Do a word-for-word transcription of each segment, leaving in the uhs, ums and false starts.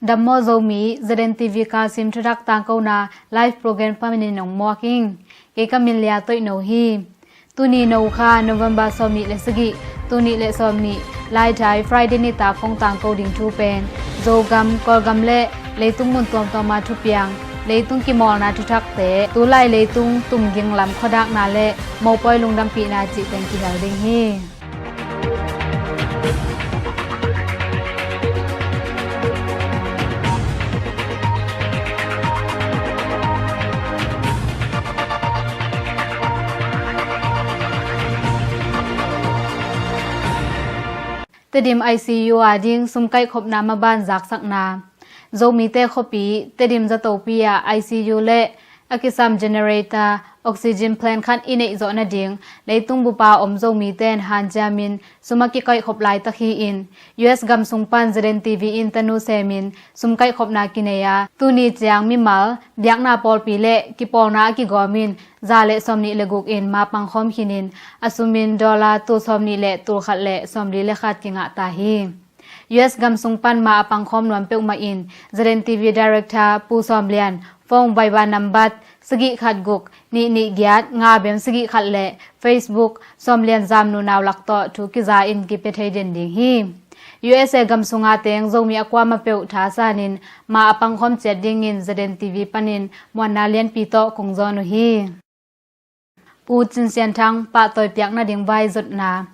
Dam maw Zomi, Z N T V Kachin thuthak tangkona live program panin hong muak ing. Kei ka min Lia Toih No hi. Tuni No kha November sawmnih le sagih, tuni le sawmnih, Laithai, Friday nitak kong tangko ding thu pen Zogam, Kawlgam le leitung mun tuamtuama thupiang, leitung kimawlna thuthakte, tulai leitung tumging lam khuadakna le mopawi lungdampihna cih teng kihel ding hi. Tedim I C U a ding sum kaihkhopna maban zaksakna. Zomite khuapi Tedim Zatopi ah I C U le a kisam generator, oxygen plant khat i neih zawh nading leitung bupa om Zomite in hanciamin sum a kikaihkhop laitak hi-in, U S gam sung pan Z N T V in tanu semin sum kaihkhopna kinei a, tuni ciang mimal, biakna pawlpi le kipawlna a kigawmin za le sawmnih le guk in ma pangkhawm khinin, a sumin dollar tul sawmnih le tul khat le sawmli le khat kingah ta hi. U S gam sung pan ma a pangkhawm nuam peuhmah in Z N T V Director Pu Sawm Lian phone Viber nambat sagih khat guk nih nih giat nga bem sagih khat le Facebook Sawm Lian Zam Nu Nau lak tawh thu kiza in kipia thei den ding hi. U S A gam sunga teng Zomi a kuamah peuh thasanin ma a pangkhawm ciat dingin Z N T V panin muanna lianpi tawh kong zawn uh hi. Pu Cin Sian Thang pahtawi piak nading vai zotna.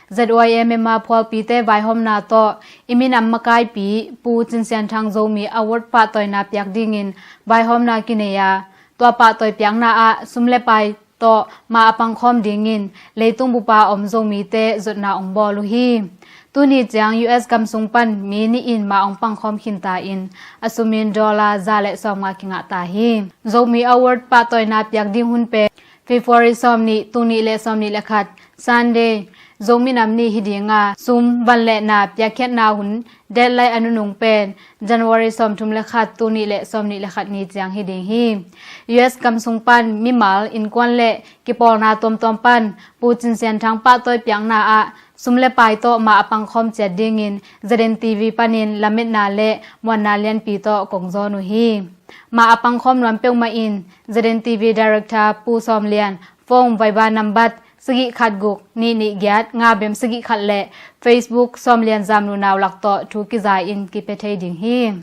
Z Y M M a phualpite vaihawmna tawh i minam makaipi Pu Cin Sian Thang Zomi Award pahtawina piak dingin vaihawmna kinei a, tua pahtawi piakna ah sum le pai tawh ma a pangkhawm dingin leitung bupa om Zomite zotna hong bawl uh hi. Tuni ciang U S gam sung pan mi nih in ma hong pangkhawm khinta in, a sumin dollar za le sawmnga kingah ta hi. Zomi Award pahtawina piak ding hun pen February sawmnih, tul nih le sawmnih le khat, Sunday, Zomi Nam Ni hi ding a, sum van le na piakkhiatna hun deadline a nunung pen January sawmthum le khat, tul nih le sawmnih le khat ni ciang hi ding hi. U S gam sung pan mimal, innkuan le kipawlna tuamtuam pan Pu Cin Sian Thang pahtawi piakna ah sum le pai tawh ma a pangkhawm ciat dingin Z N T V panin lametna le muanna lianpi tawh kong zawn uh hi. Ma a pangkhawm nuam peuhmah in Z N T V Director Pu Sawm Lian phone Viber nambat sagih khat guk nih nih giat nga bem sagih khat le Facebook Sawm Lian Zam Nu Nau lak tawh thu kiza in kipia thei ding hi.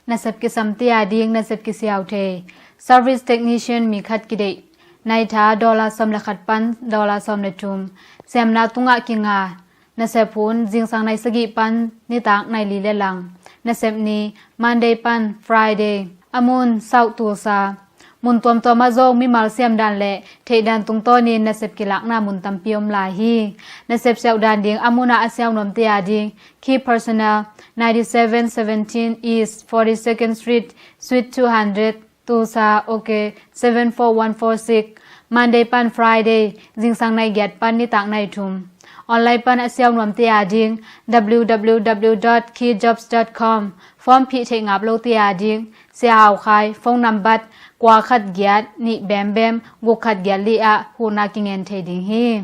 Nasep kisam tia ding nasep kisiau thei. Service technician mi khat kideih. Naitha dollar sawm le khat pan dollar sawm le thum. Siamna tungah kinga. Nasep hun zingsang nai sagih pan nitak nai li le lang. Nasep ni Monday pan Friday. A mun South Tulsa. Mun tuamtuam ah zong mimal siamdan le theihdan tungtawnin nasep kilakna mun tampi om lai hi. Nasep siauhdan ding a munah a siau nuamte a ding Key Personnel, ninety-seven seventeen East forty-second Street, Suite two hundred, Tulsa, OK seven four one four six. Monday pan Friday, zingsang nai giat pan nitak nai thum. Online pan a siau nuamte a ding W W W dot key jobs dot com. Form phih theih ngap lote a ding Sia Hau Khai phone nambat kua khat giat nih bem bem guk khat giat li ah huhna kingen thei ding hi.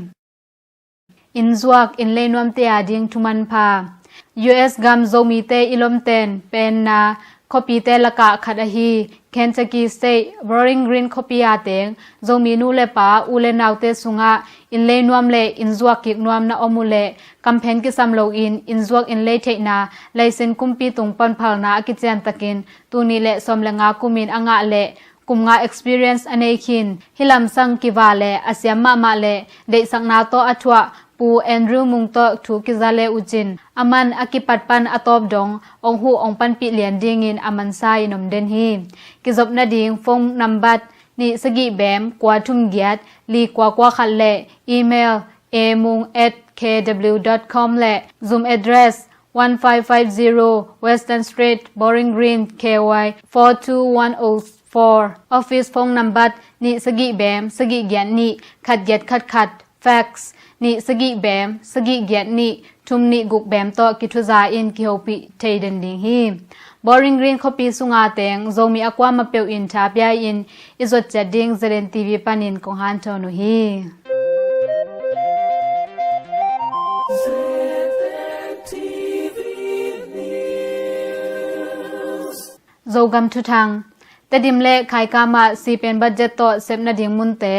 Innzuak innlei nuamte a ding thuman pha. U S gam Zomite i lomten penna khuapite lakah khat ahi Kentucky State Bowling Green khuapi a teng Zomi nu le pa, u le naute sungah innlei nuam le innzuak kik nuam na om uh leh kamphen kisam loin innzuak innlei theihna laisen kumpi tung pan phalna a kician takin tul nih le sawm le nga kumin a ngah le kum nga experience a nei khin, hih lamsang kiva le a siam mahmah le deihsakna tawh a thuah Pu Andrew Mung tawh thu kiza le uh cin, aman a kipat pan a tawp dong hong huh hong panpih lian dingin a mansa in om den hi. Kizop nading phone nambat nih sagih bem kua thum giat li kua kua khat le email amung at K W dot com le Zoom address one five five zero Western Street, Bowling Green, K Y four two one oh four. Office phone nambat nih sagih bem sagih giat nih khat giat khat khat. Fax nih sagih bem sagih giat nih thum nih guk beem tawh kithuza in kihopih thei den ding hi. Bowling Green khuapi sunga teng Zomi a kuamah peuh in tha pia-in i zuat ciat ding Z N T V panin kong hanthawn uh hi. Zogam thuthang. Tedim le Khaikam ah sipen budget tawh sep nading munte,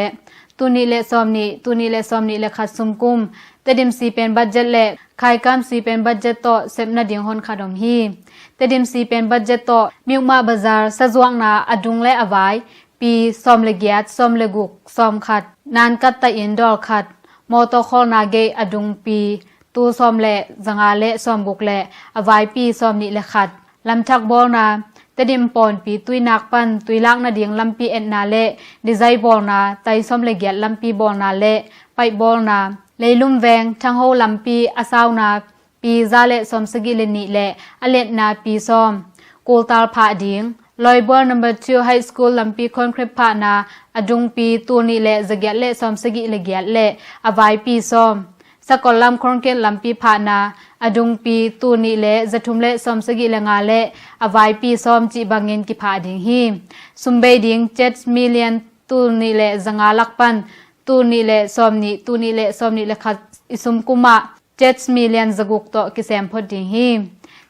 tul nih le sawm nih, tul nih le sawm nih le khat sum kum, Tedim sipen budget le Khaikam sipen budget tawh sep nading hon khat om hi. Tedim sipen budget tawh Milk Mart Bazar sazuakna a dung le a vai pi sawm le giat, sawm le guk, sawm khat, naan katta in dawl khat, mawtaw khawlna gate a dung pi tul sawm le zanga le sawm guk le a vai pi sawm nih le khat, lamthak bawlna, Tedim pawnpi Tuinak pan tui lak nading lampi etna le design bawlna, tai sawm le giat lampi bawlna le paih bawlna, Leilum veng Thangho lampi a sauna pi za le sawm sagih le nih le a liatna pi sawm, kultal phah ding, Lawibual number two High School lampi concrete phahna a dungpi tul nih le za giat le sawm sagih le giat le a vai pi sawm, Sakol lam concrete lampi phahna a dungpi tul nih le za thum le sawm sagih le nga le a vai pi sawm cih bangin kiphah ding hi. Sum bei ding, kyat million tul nih le za nga lak pan tul nih le sawm nih, tul nih le sawm nih le khat i sum kum ah kyat million za guk tawh kisem phot ding hi.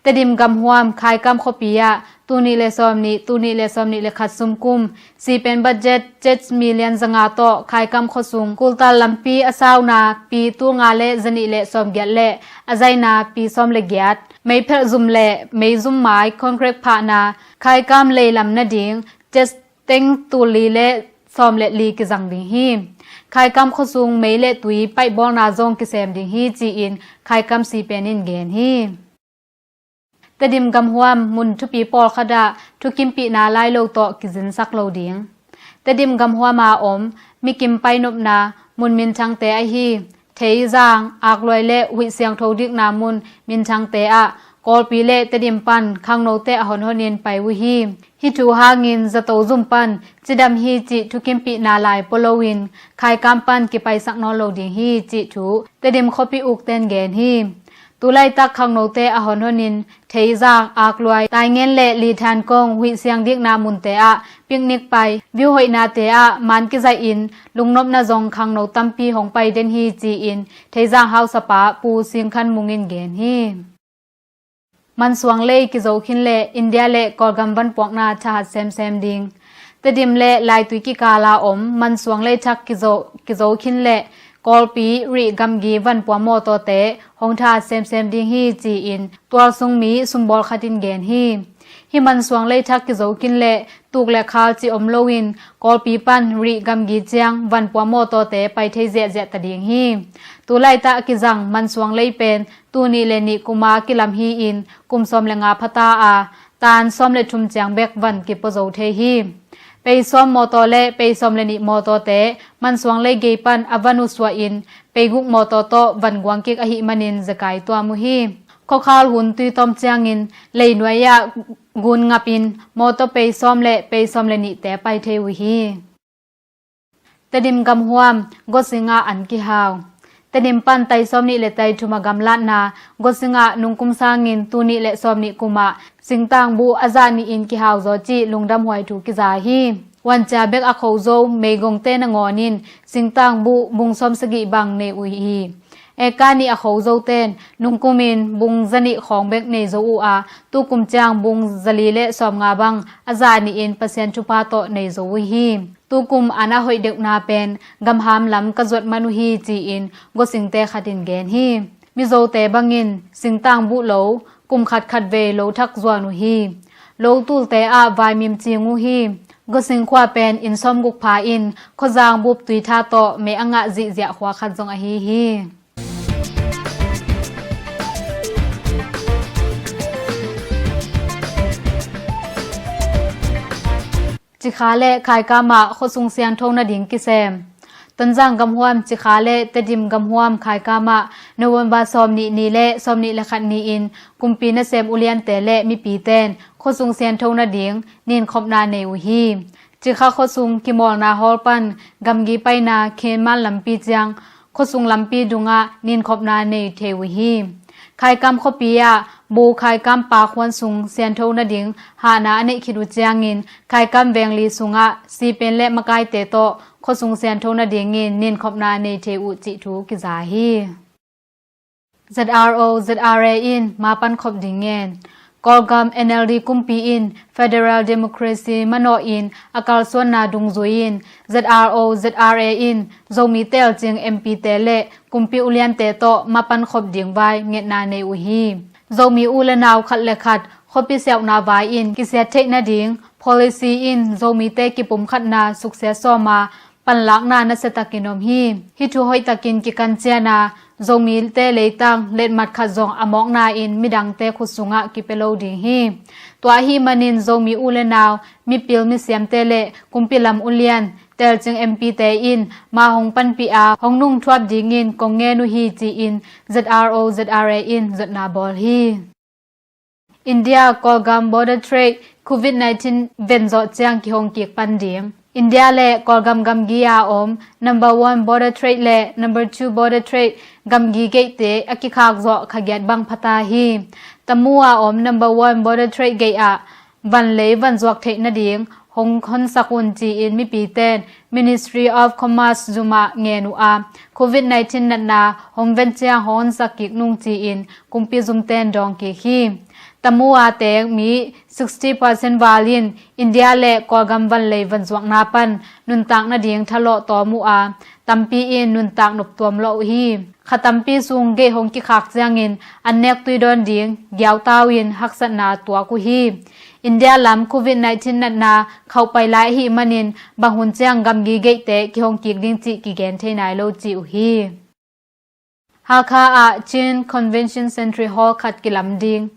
Tedim gamhuam Khaikam khuapi ah tul nih le sawm nih, tul nih le sawm nih le khat sum kum, sipen budget kyat million za nga tawh Khaikam khuasung kultal lampi a sauna pi tul nga le za nih le sawm giat le a zaina pi sawm le giat, meiphelh zum le meizum mai concrete phahna Khaikam leilam nading kyat teng tul li le sawm le li kizang ding hi. Khaikam khuasung mei le tui paih bawlna zong kisem ding hi, ci-in Khaikam sipen in gen hi. Tedim gamhuam mun thupi pawlkhat ah thukimpihna lai lo tawh kizinsak lo ding. Tedim gamhuam a om mikim painopna mun minthangte ahi Theizang, Akluai le Huih Siangtho dikna mun minthangte ah Kawlpi le Tedim pan khangnote a honhonin pai uh hi. Hih thu hangin zato zum pan cidam hi cih thukimpihna lai pua loin Khaikam pan kipaisak nawn lo ding hi cih thu Tedim khuapi ukten gen hi. Tulaitak khangnote a honhonin Theizang, Akluai, Taingen le Lithan kong Huih Siang dikna munte ah picnic pai, view hoihnate ah man kizaihin lungnopna zong khangno tampi hong pai den hi, ci-in Theizang hausapa Pu Sing Khan Mung in gen hi. Mansuang lei kizo khin le India le Kawlgam vanpuakna thahat semsem ding. Tedim le Laitui kikala om Mansuang lei thak kizo, kizo khin le Kawlpi rih gamgi vanpua mawtawte hong thahat semsem ding hi, ci-in tualsung mi sumbawl khat in gen hi. Hih Mansuang lei thak kizo khin le tuk le khal cih om loin Kawlpi pan rih gamgi ciang vanpua mawtawte pai thei ziahziah ta ding hi. Tulaitak a kizang Mansuang lei pen tul nih le nih kuma kilam hi-in kum sawm le nga phata a, tan sawm le thum ciang bek van kipua zo thei hi. Pei sawm mawtaw le pei sawm le nih mawtawte Mansuang lei gei pan a van uh suahin pei guk mawtaw tawh van guang kik ahih manin zekai tuam uh hi. Khuakhal hun tuitawm ciangin leinuai ah gun ngapin mawtaw pei sawm le pei sawm le nihte pai thei uh hi. Tedim gamhuam, Gosing ah an kihau. Tedim pan tai sawm nih le tai thum a gamlatna, Gosing ah nungkum sangin tul nih le sawm nih kum ah singtang buh a zah nihin kihau zaw cih lungdamhuai thu kiza hi. Wancia bek a khozo meigongte nangawn in singtang buh bung sawm sagih bang nei uh hi. Eka nih a khozo ten nungkumin bung za nih khawng bek nei zo uh a, tukum ciang bung za li le sawm nga bang a zah nihin Pasian thupha tawh nei zo uh hi. Tukum an a hoih deuhna pen gamham lam ka zuat man uh hi, ci-in Gosingte khat in gen hi. Mizote bangin singtang buh lo, kum khat khat vei lo thak zuan uh hi. Lo tulte ah vaimim cing uh hi. Gosing khua pen inn sawmguk pha in khuazang bup tuitha tawh mei a ngah zihziah khua khat zong ahi hi. Cikha le Khaikam ah khuasung siangtho nading kisem. Tonzang gamhuam Cikha le Tedim gamhuam Khaikam ah November sawm nih ni le sawm nih le khat ni-in kumpi nasem uliante le mipiten khuasung siangtho nading ninkhopna nei uh hi. Cikha khuasung kimawlna hawl pan gamgi paina khenman lampi ciang khuasung lampi dungah ninkhopna nei thei uh hi. Khaikam khuapi ah Bu Khaikam Park huan sung siantho nading hahna a neih khit uh ciangin Khaikam vengli sungah sipen le makaite tawh khuasung siantho nadingin ninkhopna nei thei uh cih thu kiza hi. Z R O Z R A in ma pankhop ding ngen. Kawlgam N L D kumpi in Federal Democracy manawhin a kalsuanna dungzui-in Z R O Z R A in Zomi telcing M P te le kumpi uliante tawh ma pankhop ding vai ngetna nei uh hi. Zomi u le nau khat le khat khuapi siauhna vai-in kisiat theih nading policy in Zomite kipumkhatna suksiat sawma panlakna nasiatakin om hi. Hih thu hoihtakin kikan ciana Zomite leitang letmat khat zong a mawkna in midangte khut sungah kipia lo ding hi. Tua ahih manin Zomi u le nau, mipil misiamte le kumpi lam ulian, telcing M P te in ma hong panpih a hong nungthuap dingin kong ngen uh hi ci-in Z R O Z R A in zotna bawl hi. India Kawlgam border trade COVID nineteen venzawh ciang kihong kik pan ding. India le Kawlgam gamgi a om number one border trade le number two border trade gamgi geihte a kikhak zawh khagiat bang phata hi. Tamu a om number one border trade gei ah vanlei vanzuak theih nading hong honsak un ci-in mipiten Ministry of Commerce zum ah ngen uh a, COVID nineteen natna hong ven ciang hong honsak kik nung ci-in kumpi zumten dawng kik hi. Tamu a teng mi sixty percent val in India le Kawlgam vanlei vanzuakna pan nuntak nading thalawh tawm uh a, tampi in nuntak noptuam lawh uh hi. Kha tampi sung gei hong kikhak ciangin an nek tui dawn ding giautau in haksatna tuak uh hi. India lam COVID nineteen natna khauhpai lai ahih manin bang hun ciang gamgi geihte kihong kik ding cih kigen thei nai lo ci uh hi. Hakha ah Chin Convention Centre Hall khat kilam ding.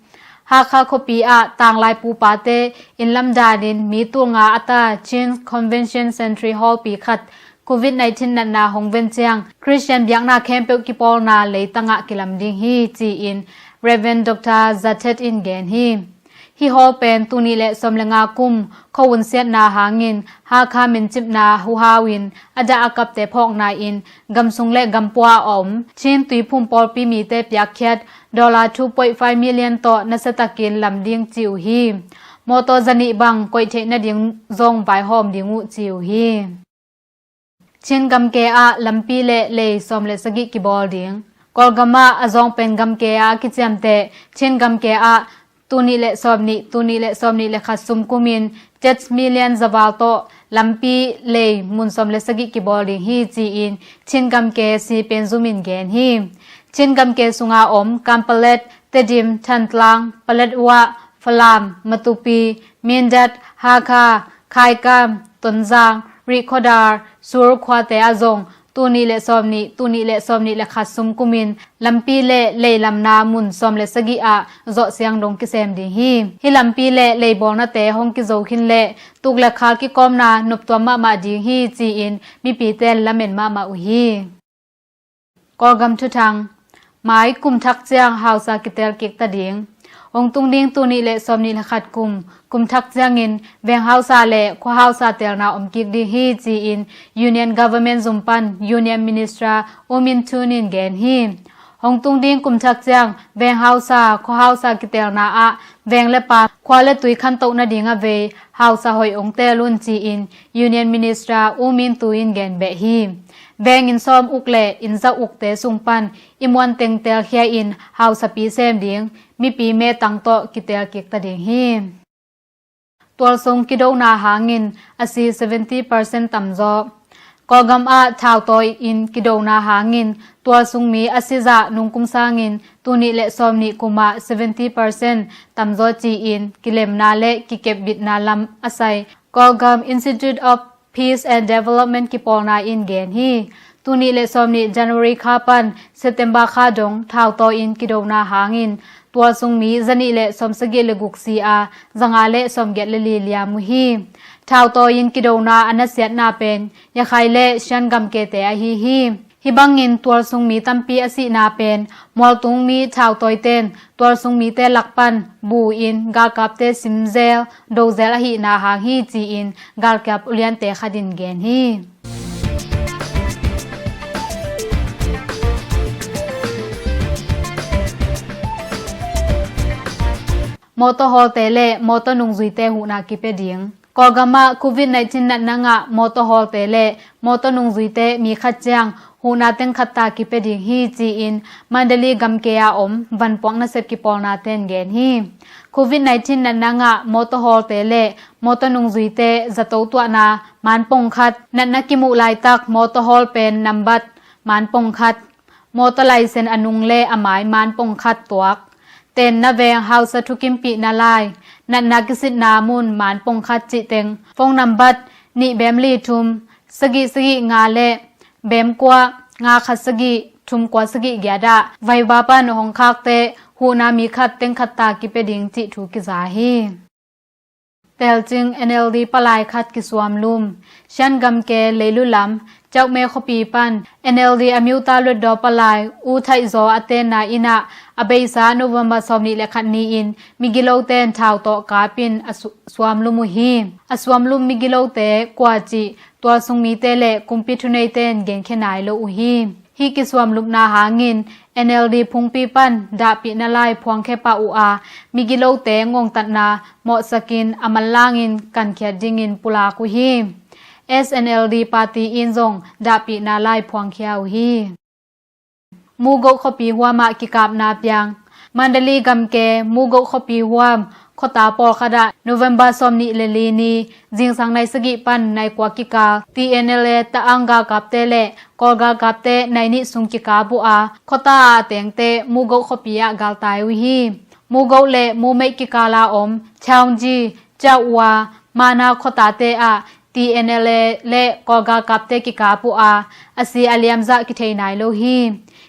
Hakha khuapi ah tanglai pupate innlam danin mi tulnga a ta Chin Convention Centre Hall pi khat COVID nineteen natna hong ven ciang Christian biakna khempeuh kipawlna leitangah kilam ding hi ci-in Reverend Doctor Zathet in gen hi. Hih hall pen tul nih le sawm le nga kum khuahun siatna hangin Hakha mincipna huhau in a dah a kapte phawkna in gamsung le gampua a om Chin Tuiphum pawlpi mite piakkhiat dollar two point five million tawh nasiatakin lam ding ci uh hi. Mawtaw zanih bang koih theih nading zong vaihawm ding uh ci uh hi. Chin gamke ah lampi le lei sawm le sagih kibawl ding. Kawlgam ah a zawng pen gamke ah a kiciamteh Chin gamke ah tul nih le sawm nih, tul nih le sawm nih le khat sum kumin tet million zaval tawh lampi lei mun sawm le sagih kibawl ding hi ci-in Chin gamke sipen zum in gen hi. Chin gamke sunga om Kanpalet, Tedim, Thantlang, Paletwa, Falam, Matupi, Mindat, Hakha, Khaikam, Tonzang, Rihkhodar, Sur khuate ah zong tul nih le sawm nih, tul nih le sawm nih le khat sum kumin lampi le lei lamna mun sawm le sagih ah zawh siang dong kisem ding hi. Hih lampi le lei bawlnate hong kizo khin le tuk le khal kikawmna noptuam mahmah ding hi ci-in mipiten lamen mahmah uh hi. Kawlgam thuthang. Mai kum thak ciang hausa kitel kik ta ding. Hong tung ding tul nih le sawm nih le khat kum, kum thak ciangin veng hausa le khua hausa telna om kik ding hi ci-in Union Government zum pan Union Minister U Min Thun in gen hi. Hong tung ding kum thak ciang veng hausa, khua hausa kitelna ah veng le pa, khua le tui khantoh nading a vei hausa hoih hong tel un ci-in Union Minister U Min Thun in gen beh hi. Veng inn sawm uk le inn za ukte sung pan i muan teng telkhia in hausapi sem ding, mipi metang tawh kitel kik ta ding hi. Tualsung kidona hangin a si seventy percent tamzaw. Kawlgam ah thautawi in kidona hangin tualsung mi a si zah nungkum sangin tul nih le sawm nih kum ah seventy percent tamzaw ci-in kilemna le kikepbitna lam a sai Kawlgam Institute of Peace and Development kipawlna in gen hi. Tul nih le sawm nih January kha pan September kha dong thautawi in kidona hangin tualsung mi za nih le sawm sagih le guk si a, za nga le sawm giat le li liam uh hi. Thautawi in kidona a nasiatna pen Yakhai le Shan gamkete ahi hi. Hih bangin tualsung mi tampi a sihna pen mualtung mi thautawiten tualsung mite lak pan bu in galkapte simzel, dozel ahihna hang hi ci-in galkap uliante khat in gen hi. Mawtaw hawlte le mawtaw nungzuite huhna kipia ding. Kawlgam ah Covid nineteen natna ngah mawtaw hawlte le mawtaw nungzuite mi khat ciang huhna teng khat ta kipia ding hi ci-in Mandalay gamke a om vanpuak nasep kipawlnate'n gen hi. Covid nineteen natna ngah mawtaw hawlte le mawtaw nungzuite zato tuahna man pongkhat, natna kimuh laitak mawtaw hawl pen nambat man pongkhat, mawtaw laisen a nung le a mai man pongkhat tuak, tenna veng hausa thukimpihna lai, natna kisitna mun man pongkhat cih teng phone nambat nih bem li thum sagih sagih nga le bem kua nga khat sagih thum kua sagih giat ah Viber pan hong khakte huhna mi khat teng khat ta kipia ding cih thu kiza hi. Telcing N L D palai khat kisuamlum. Shan gamke Leilu lam Chaukme khuapi pan N L D a miuta luatdaw palai U Thaih Zaw a tenna inn ah a beisa November sawmnih le khat ni-in migilote'n thau tawh kapin a su-, suamlum uh hi. A suamlum migilote kua cih tualsung mite le kumpi thuneite'n genkhia nai lo uh hi. Hih kisuamlupna hangin N L D phungpi pan dahpihna lai phuangkhia pah uh a, migilote ngongtatna mawhsakin a manlangin kankhiat dingin pulak uh hi. S N L D party in zong dahpihna lai phuangkhia uh hi. Mugoh khuapi huamah kikapna piang. Mandalay gamke Mugoh khuapi huam khuata pawlkhat ah November sawmnih le li ni zingsang nai sagih pan nai kua kikal T N L A Ta'ang galkapte le Kawl galkapte nai nih sung kikap uh a, khuata a tengte Mugoh khuapi ah galtai uh hi. Mugoh le Mumeih kikal a om Chaungji, Chaua, Mana khuatate ah T N L A le Kawl galkapte kikap uh a, a si a liamzah kithei nai lo hi.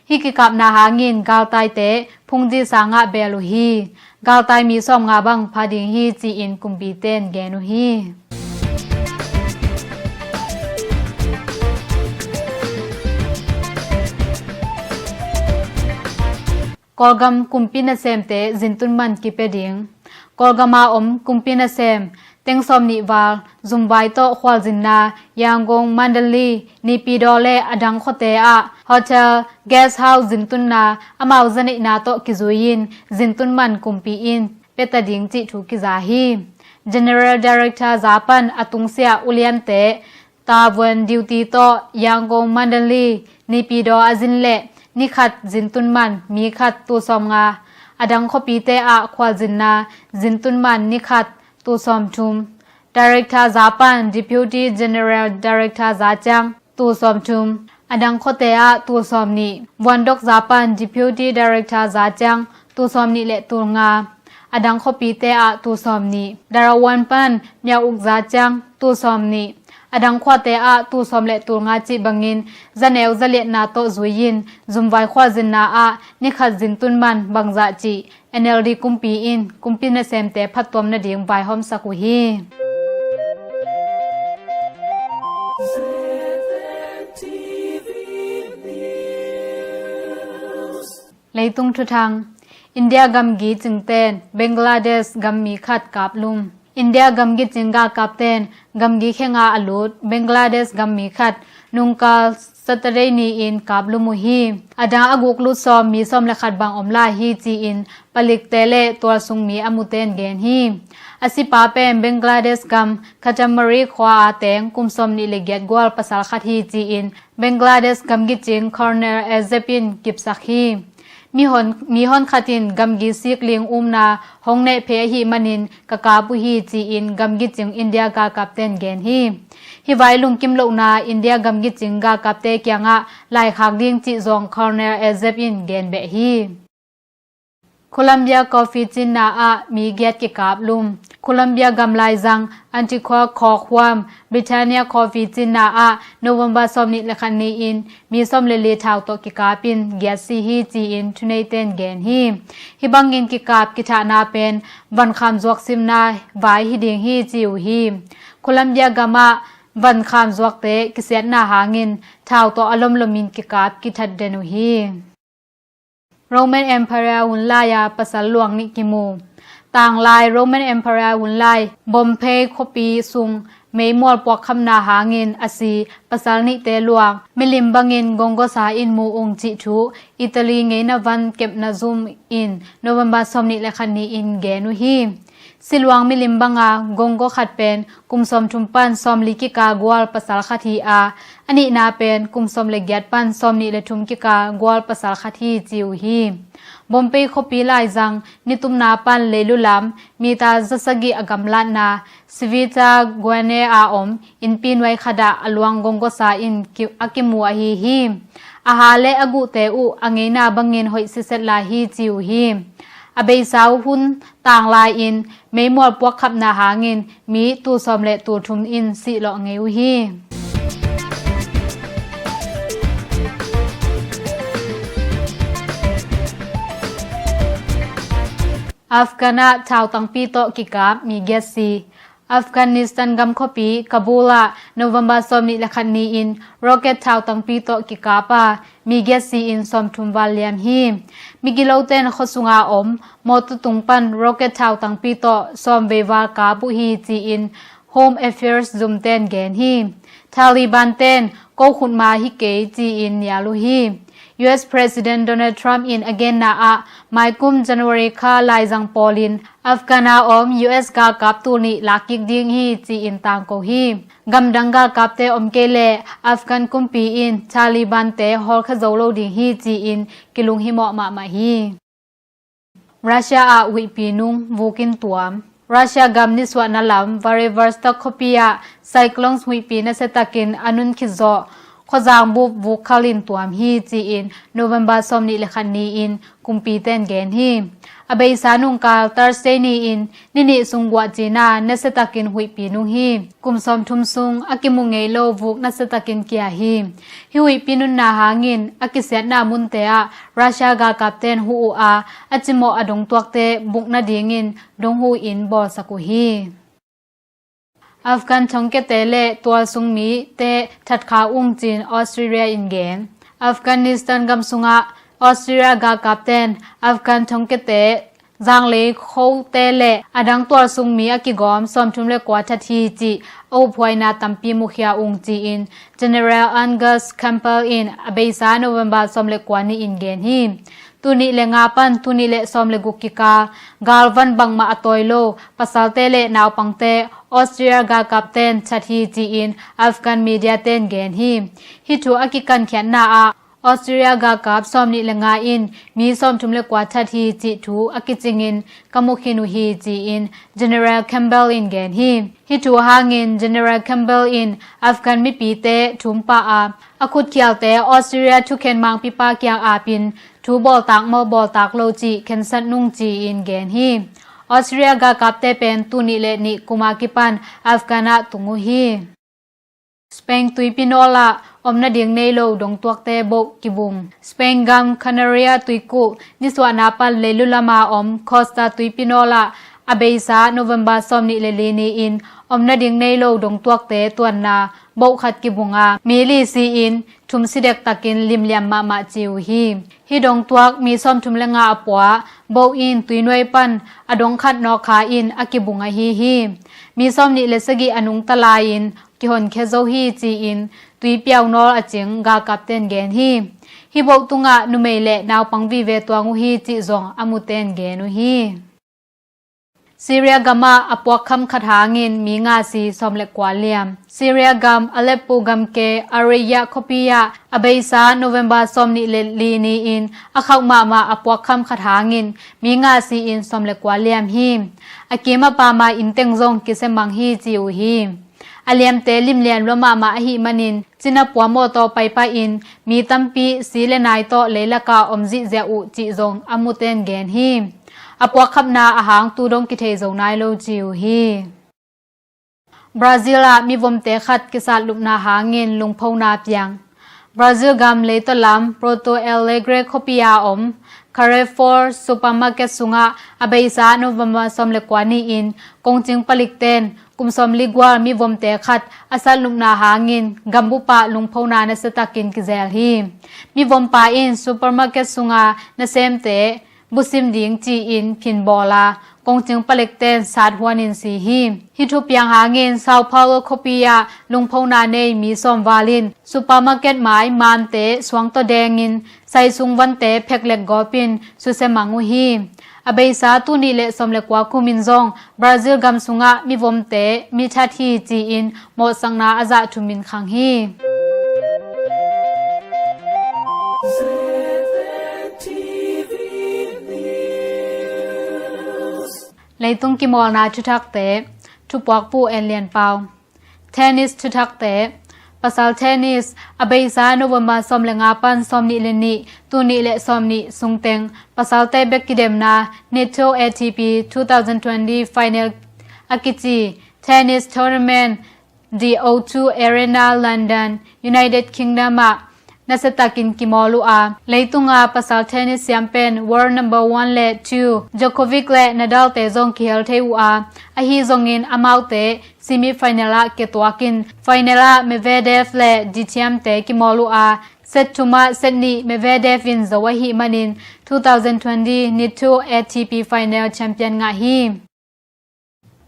Hih kikapna hangin galtaite phungji sangah beel uh hi. Galtai mi sawmnga bang pha ding hi ci-in kumpite'n gen uh hi. Kawlgam kumpi nasemte zintun man kipia ding. Kawlgam a om kumpi nasem teng sawmnih val zumvai tawh khualzinna Yangon, Mandalay, Naypyidaw le a dang khuate ah hotel, guest house zintunna amau zaneihna tawh kizui-in zintun man kumpi in pia ta ding cih thu kiza hi. General Director za pan a tungsiah uliante tavuan duty tawh Yangon, Mandalay, Naypyidaw a zin leh ni khat zintun man mi khat tul sawmnga, a dang khuapite ah khualzinna zintun man ni khat tul sawmthum. Director za pan Deputy General Director za ciang tul sawmthum, a dang khuate ah tul sawmnih. Vuandok za pan Deputy Director za ciang tul sawmnih le tul nga, a dang khuapite ah tul sawmnih. Darawan pan Myauk za ciang tul sawmnih, a dang khuate ah tul sawm le tul nga cih bangin zaneu zaliatna tawh zui-in zumvai khualzinna ah ni khat zintun man bangzah cih N L D kumpi in kumpi nasemte phattuam nading vaihawmsak uh hi. Leitung thuthang. India gamgi cingte'n Bangladesh gammi khat kaplum. India gamgi cing galkapte'n gamgi khenga a lut Bangladesh gammi khat nungkal Saturday ni-in kaplum uh hi. A dang a guk lut sawm mi sawm le khat bang om lai hi ci-in palikte le tualsung mi a mute'n gen hi. A sipa pen Bangladesh gam Katamari khua a teng kum sawmnih le giat gual pasal khat hi ci-in Bangladesh gamgi cing Colonel Azeb in kipsak hi. Mi hon, mi hon khat in gamgi sikling umna hong neh phei ahih manin ka kap uh hi ci-in gamgi cing India galkapte'n gen hi. Hih vai lungkim lohna India gamgi cing galkapte kiangah laikhak ding cih zong Colonel Azeb in gen beh hi. Columbia Coffee cinna ah mi giat kikaplum. Columbia gam laizang Antigua khawk huam Britannia Coffee cinna ah November sawmnih le khat ni-in mi sawm le li thau tawh kikapin giat si hi ci-in thuneite'n gen hi. Hih bangin kikap kithahna pen vankham zuak simna vai hi ding hi ci uh hi. Columbia gamah vankham zuakte kisiatna hangin thau tawh a lomlomin kikap kithat den uh hi. Roman Empire hun lai-a pasal luang nih kimu. Tanglai Roman Empire hunlai Pompei khuapi sung meimual puakkhapna hangin a si pasal nihte luang milim bangin gonggosa in mu ung cih thu Italy ngeina van kepna zum in November sawmnih le khat ni-in gen uh hi. Siluang milim banga gonggo khat pen kum sawmthum pan sawmli kika gual pasal khat hi a, a nihna pen kum sawm le giat pan sawmnih le thum kika gual pasal khat hi ci uh hi. Pompei khuapi laizang nitumna pan leilu lam mita zasagih a gamlatna Civita Guane a om innpi nuai khatah a luang gonggosa in ki, a kimu ahi hi. A ha le a guhte uh a ngeina bangin hoih siset lai hi ci uh hi. A beisa uh hun tanglai-in meimual puakkhapna hangin mi tul sawm le tul thum in sihlawh ngei uh hi. Afghan ah thautangpi tawh kikap mi giat si. Afghanistan gam khuapi Kabul ah November sawmnih le khat ni-in rocket thautangpi tawh kikap a, mi giat si-in sawmthum val liam hi. Migilote'n khuasunga om mawtaw tung pan rocket thautangpi tawh sawmvei val kap uh hi ci-in Home Affairs zumte'n gen hi. Taliban te'n ko khutma hi kei ci-in nial uh hi. U S President Donald Trump in a genna ah maikum January kha laizang pawlin Afghan a om U S galkap tul nih lakkik ding hi ci-in tangko hi. Gamdang galkapte om kei leh Afghan kumpi in Taliban te hawlkhia zo lo ding hi ci-in kilunghimawh mahmah hi. Russia ah huihpi nung vukin tuam. Russia gam nisuahna lam Vladivostok khuapi ah cyclone huihpi nasiatakin a nun khit zawh khuazang bup vuk khalin tuam hi ci-in November sawmnih le khat ni-in kumpite'n gen hi. A beisa nungkal Thursday ni-in ni nih sung guah cina nasiatakin huihpi nung hi. Kum sawmthum sung a kimu ngei lo vuk nasiatakin kia hi. Hih huihpi nunna hangin a kisiatna munte ah Russia galkapte'n huh uh a, a cimawh a dongtuakte buk nadingin donghu in bawlsak uh hi. Afghan thongkiate le tualsung mite thatkha ung ci-in Australia in gen. Afghanistan gam sungah Australia galkapte'n Afghan thongkiate zanglei khote le a dang tualsung mi a kigawm sawmthum le kua that hi cih a uphuaina tampi mukhia ung ci-in General Angus Campbell in a beisa November sawm le kua ni-in gen hi. Tul nih le nga pan tul nih le sawm le guk kikal galvan bangmah a tawi lo pasalte le naupangte Australia galkapte'n that hi ci-in Afghan mediate'n gen hi. Hih thu a kikankhiatna ah Australia galkap sawmnih le nga in mi sawmthum le kua that hi cih thu a kicingin ka mu khin uh hi ci-in General Campbell in gen hi. Hih thu hangin General Campbell in Afghan mipite thum pah a, a khutkhialte Australia thukhen mangpipa kiang apin thu bawltak maw bawltak lo cih khensat nung ci-in gen hi. Australia galkapte pen tul nih le nih kuma kipan Afghan ah tung uh hi. Spain tuipi nawl ah om nading nei lo dongtuakte boh kibung. Spain gam Canaria tuikuh nisuahna pan leilu lama om Costa tuipi nawl ah a beisa November sawmnih le li ni-in om nading nei lo dongtuakte tuanna boh khat kibung a, mi li si-in thum si dektakin limliam mahmah ci uh hi. Hih dongtuak mi sawmthum le nga a pua boh in tuinuai pan a dong khat nawkkha in a kibung ahi hi. Mi sawmnih le sagih a nungta lai-in kihonkhia zo hi ci-in tuipiau nawl a cing galkapte'n gen hi. Hih boh tungah numei le naupang vive tuang uh hi cih zong a mute'n gen uh hi. Syria gamah a puakkham khat hangin mi nga si sawm le kua liam. Syria gam Aleppo gamke Al-Riyah khuapi ah a beisa November sawmnih le li ni-in a khauh mahmah a puakkham khat hangin mi nga si-in sawm le kua liam hi. A kim a pama innteng zong kisia mang hi ci uh hi. A liamte limlian lua mahmah ahih manin cina puam awtaw paipahin mi tampi si le nai tawh leilakah om zihziah uh cih zong a mute'n gen hi. A puakkhapna ahang tu dong kithei zo nai lo ci uh hi. Brazil ah mivomte khat kisatlupna hangin lungphona piang. Brazil gam leitaw lam Porto Alegre khuapi a om Carrefour supermarket sungah a beisa November sawm le kua ni-in kongcing palikte'n kum sawmli gual mivomte khat a satlupna hangin gambup ah lungphona nasiatakin kizel hi. Mivompa in supermarket sunga nasemte busim ding ci-in phin bawl a, kongcing palekten sat huanin si hi. Hih thupiang hangin Sao Paulo khuapi ah lungphona nei mi sawm val in supermarket mai maante suangtaw dengin saisung vante pheklek gawpin susia mang uh hi. A beisa tul nih le sawm le kua kum in zong Brazil gam sungah mivomte mithat hi ci-in mawhsakna a zah thumin khang hi. Leitung kimawlna thuthakte, thupuakpu En Lian Pau. Tennis thuthakte. Pasal tennis, a beisa November sawm le nga pan sawm nih le nih, tul nih le sawm nih sungteng pasalte bek kidemna Nitto A T P two thousand twenty final a kici tennis tournament The O two Arena, London, United Kingdom ah nasiatakin kimawl uh a, leitunga pasal tennis siam pen world number one le two Djokovic le Nadal te zong kihel thei uh a, ahi zongin amaute semi final ah kiatuakin final ah Medvedev le Thiem te kimawl uh a, set thum ah set nih Medvedev in zo ahih manin two thousand twenty Nitto A T P final champion ngah hi.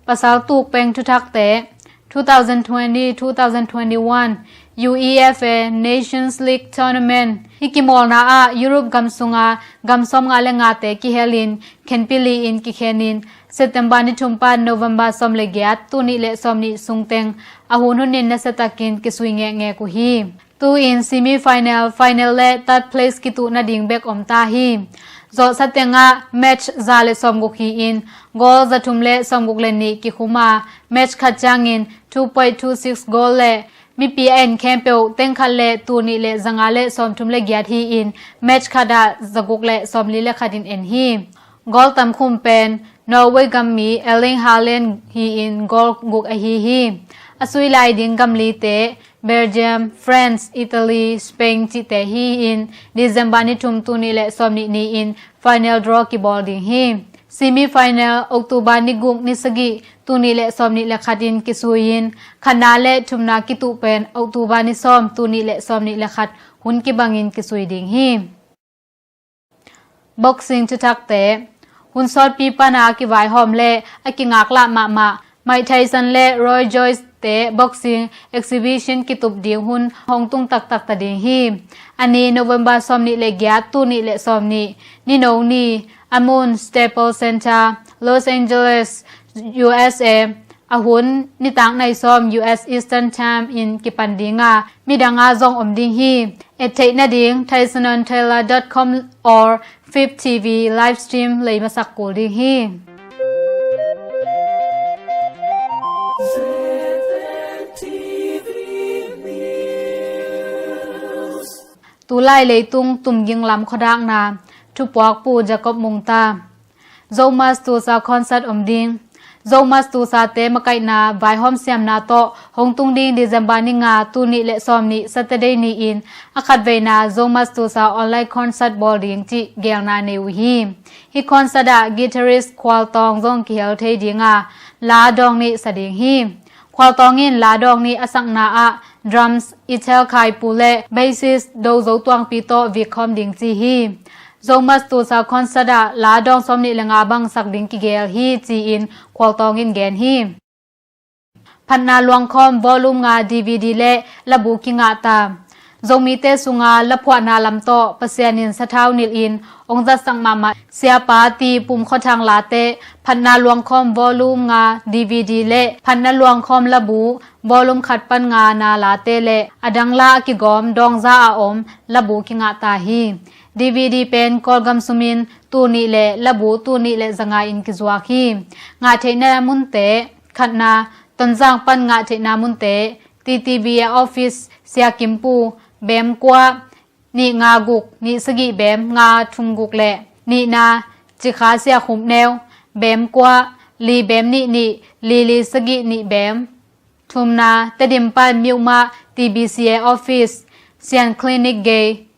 Pasal tukpeng thuthakte. Two thousand twenty, two thousand twenty-one UEFA Nations League Tournament, hih kimawlna ah Europe gam sunga gam sawmnga le ngate kihelin khenpi li-in kikhenin September ni thum pan November sawm le giat, tul nih le sawm nih sungteng a hun hunin nasiatakin kisui ngekngek uh hi. Tu-in semi final, final le third place kituh nading bek om ta hi. Zawhsa tengah match za le sawmguk hi-in goal za thum le sawmguk le nih kikhum a, match khat ciangin two point two six goal le mipi a en khempeuh teng khat le tul nih le za nga le sawmthum le giat hi-in match khat ah za guk le sawmli le khat in en hi. Goal tamkhum pen Norway gammi Erling Haaland hi-in goal guk ahi hi. A sui lai ding gam lite Belgium, France, Italy, Spain cihte hi-in December ni thum, tul nih le sawm nih ni-in final draw kibawl ding hi. Semi final October ni guk, ni sagih, tul nih le sawm nih le khat in kisui-in khatna le thumna kituh pen October ni sawm, tul nih le sawm nih le khat hun kibangin kisui ding hi. Boxing thuthakte. Hun sawtpi pana kivaihawm le a kingaklah mahmah Mike Tyson le Roy Joyce te boxing exhibition kitup ding hun hong tung taktak ta ding hi. A ni November sawm nih le giat, tul nih le sawm nih, ni no ni, a mun Staples Center, Los Angeles, U S A. A hun nitak nai sawm U S Eastern Time in kipan ding a, midang a zong om ding hi. Et theih nading tyson on taylor dot com or Fib T V live stream lei masak kul ding hi. Tulai leitung tumging lam khuadakna, thupuakpu Jacob Mungta. Zomus Tulsa concert om ding. Zomus Tulsa te makaihna vaihawm siamna tawh hong tung ding December ni nga, tul nih le sawm nih, Saturday ni-in a khatveina Zomus Tulsa online concert bawl ding cih geelna nei uh hi. Hih concert ah guitarist Khual Tawng zong kihel thei ding a, la dawng nih sa ding hi. Khual Tawng in la dawng nih a sakna ah drums Ethel Khai Pu le bassist Do Zo Tuang Pi tawh vik khawm ding ci hi. Zomus Tulsa concert ah la dawng sawm nih le nga bang sak ding kigeel hi ci-in Khual Tawng in gen hi. Phatna luangkhawm volume nga D V D le labu kingah ta. Zomite sunga laphuahna lam tawh Pasian in sathau nilh in hong zatsak mahmah Siapa T. Pum Khua Thang late, Phatna luangkhawm volume nga D V D le Phatna luangkhawm labu volume khat pan nga na late le a dang la a kigawm dawngza a om labu kingah ta hi. D V D pen Kawlgam sumin tul nih le labu tul nih le za nga in kizuak hi. Ngah theihna munte, khatna, Tonzang pan ngah theihna munte, T T V A office, Sia Kim Pu, Bem kua, nih nga guk, nih sagih bem, nga thum guk le nihna, Cikha Sia Khum Neu, bem kua, li bem nih nih, li li sagih nih bem, thumna, Tedim pan Myo Ma T B C A office, Sian Clinic gei,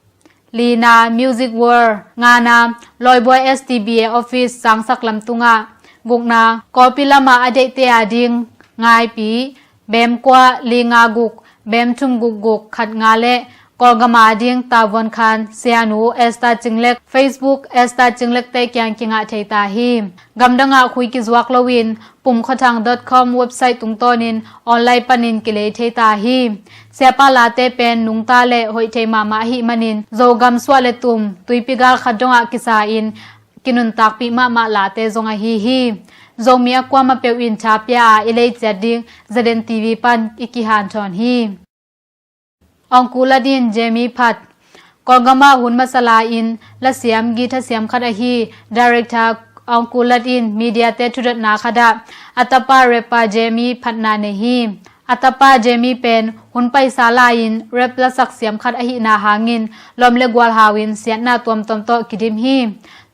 lina, Music World, ngana, Lawibua S T B A office, Sangsak lam tungah, gukna, Kawlpi lamah a deihte a ding, Ngaipi, bem kua, li nga guk, bem thum guk guk, khat nga le Kawlgam a ding tavuan khan Sianu Esther Cinglek, Facebook Esther Cinglek te kiang kingah thei ta hi. Gamdang ah khui kizuak loin pumkhuathang dot com website tungtawnin online panin kilei thei ta hi. Siapa late pen nungta le hoih thei mahmah ahih manin Zogam suah le tum tuipi gal khat dongah kisa in kinuntakpih mahmah late zong ahi hi. Zomi a kuamah peuh in tha pia a i lei ciat ding ZNTV pan i kihanthawn hi. Ongkulat in Jamie phat. Kawlgam ah hun masa lai-in lasiam guitar siam khat ahi director Ongkulat in media te thudotna khat ah a tapa rapper Jamie phatna nei hi. A tapa Jamie pen hun paisa lai-in rap lasak siam khat ahihna hangin lawm le gual hau in siatna tuamtuam tawh kidim hi.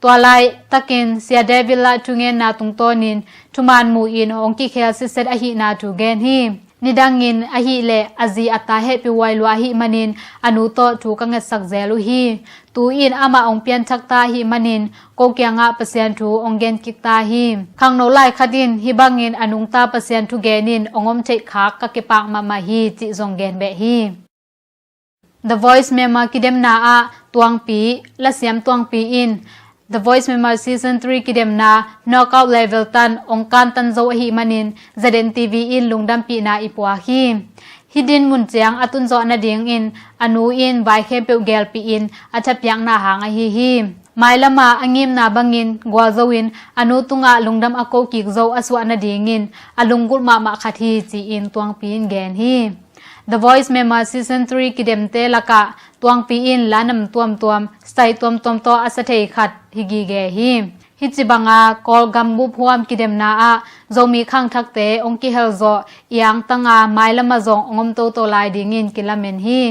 Tua laitakin Sia David Lah thungenna tungtawnin thuman mu-in hong kikhel sitset ahihna thu gen hi. Nidangin ahih leh a zi a ta hehpih huai lua ahih manin a nu tawh thu ka ngetsak zel uh hi. Tu-in amah hong pianthak ta ahih manin ko kiangah Pasian thu hong gen kik ta hi. Khangno lai khat in hih bangin a nungta Pasian thugen in hong om theih khak ka kipak mahmah hi cih zong gen beh hi. The Voice Myanmar kidemna ah Tuangpi, lasiam Tuangpi in The Voice Myanmar Season three kidemna knockout level tan hong kantan zo ahih manin ZNTV in lungdampihna i puak hi. Hih dinmun ciang a tunzawh nadingin a nu in vai khempeuh gelpih in a thapiakna hang ahi hi. Mailam ah a ngimna bangin gualzo in a nu tungah lungdam a ko kik zo a suah nadingin a lunggulh mahmah khat hi ci-in Tuangpi in gen hi. The Voice Myanmar Season three kidemte lakah Tuangpi in la nam tuamtuam, style tuamtuam tawh a sa thei khat hi gige hi. Hih ci banga Kawlgam buphuam kidemna ah Zomi khangthakte hong kihelzawh i angtang a mailam ah zong hong om toto lai dingin kilamen hi.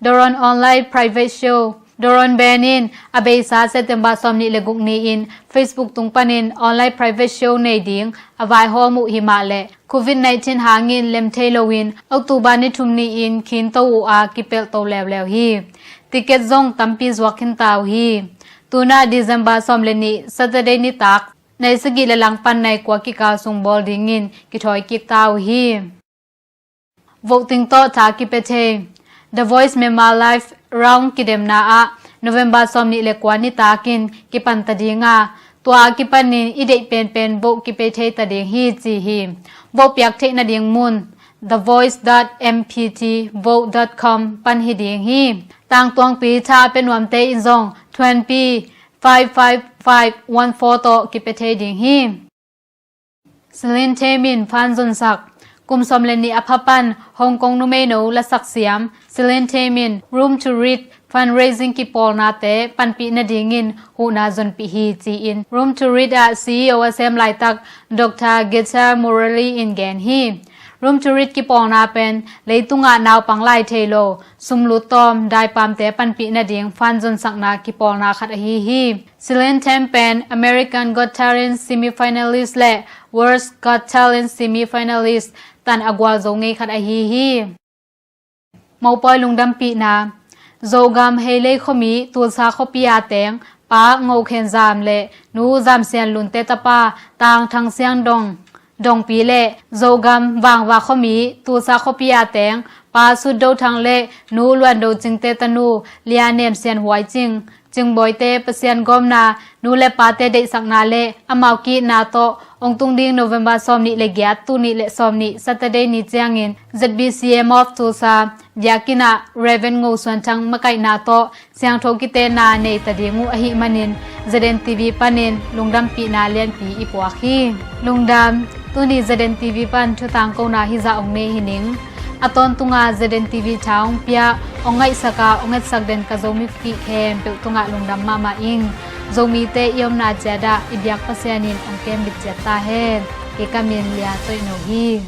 Doron Online Private Show. Doron Band in a beisa September sawmnih le guk ni-in Facebook tung panin online private show nei ding a vaihawm uh himahleh Covid nineteen hangin lem thei loin October ni thum ni-in khinto uh a kipelhto leuleu hi. Ticket zong tampi zuak khinta uh hi. Tunah December sawm le nih Saturday nitak nai sagih le langpan nai kua kikal sung bawl dingin kithawi kik ta uh hi. Voting tawh tha kipia thei. The Voice Myanmar Live Round kidemna ah November sawmnih le kua nitakin kipanta dinga, tua a kipanin i deih penpen vote kipia thei ta ding hi ci hi. Vote piak theih nading mun the voice dot m p t vote dot com pan hi ding hi. Tangtuangpi tha a pia nuamte in zong thuanpi five five five one four tawh kipia thei ding hi. Celine Tem in fan zonsak. Kum sawm le nih a pha pan Hong Kong numeino lasak siam Celine Tem in Room to Read fundraising kipawlnate panpih nadingin huhna zonpih hi ci-in Room to Read ah C E O a sem laitak Doctor Gita Murali in gen hi. Room to Read kipawlna pen leitungah naupang lai thei lo sumlut tawm daipamte panpih nading fan zonsakna kipawlna khat ahi hi. Celine Tem pen American Got Talent semifinalist le World's Got Talent semifinalist tan a gualzo ngei khat ahi hi. Mopawi lungdampihna. Zogam Heilei khuami Tulsa khuapi a teng Pa Ngo Khen Zam le Nu Zam Sian Lunte tapa Tang Thang Siang Dong Dongpi le Zogam Vangva khuami Tulsa khuapi a teng Pa Sut Do Thang le Nu Luan Do Cingte tanu Lia Nem Sian Huai Cing, Cingbawite Pasian gawmna, nu le pate deihsakna le amau ki-itna tawh hong tung ding November sawmnih le giat, tul nih le sawmnih Saturday ni ciangin Z B C M of Tulsa biakinn ah Reverend Ngo Suan Thang makaihna tawh siangtho kitenna nei ta ding uh ahih manin Z N T V panin lungdampihna lianpi i puak hi. Lungdam, tuni Z N T V pan thu tangkona hizah hong nei hi ning. A tawntunga Z N T V tha hong pia, hong ngaihsak a, hong etsak den ka Zomi kih khempeuh tungah lungdam mahmah ing. Zomite i omna ciat ah i biak Pasian in hong kembit ciat ta hen. Kei ka min Lia Toih No hi.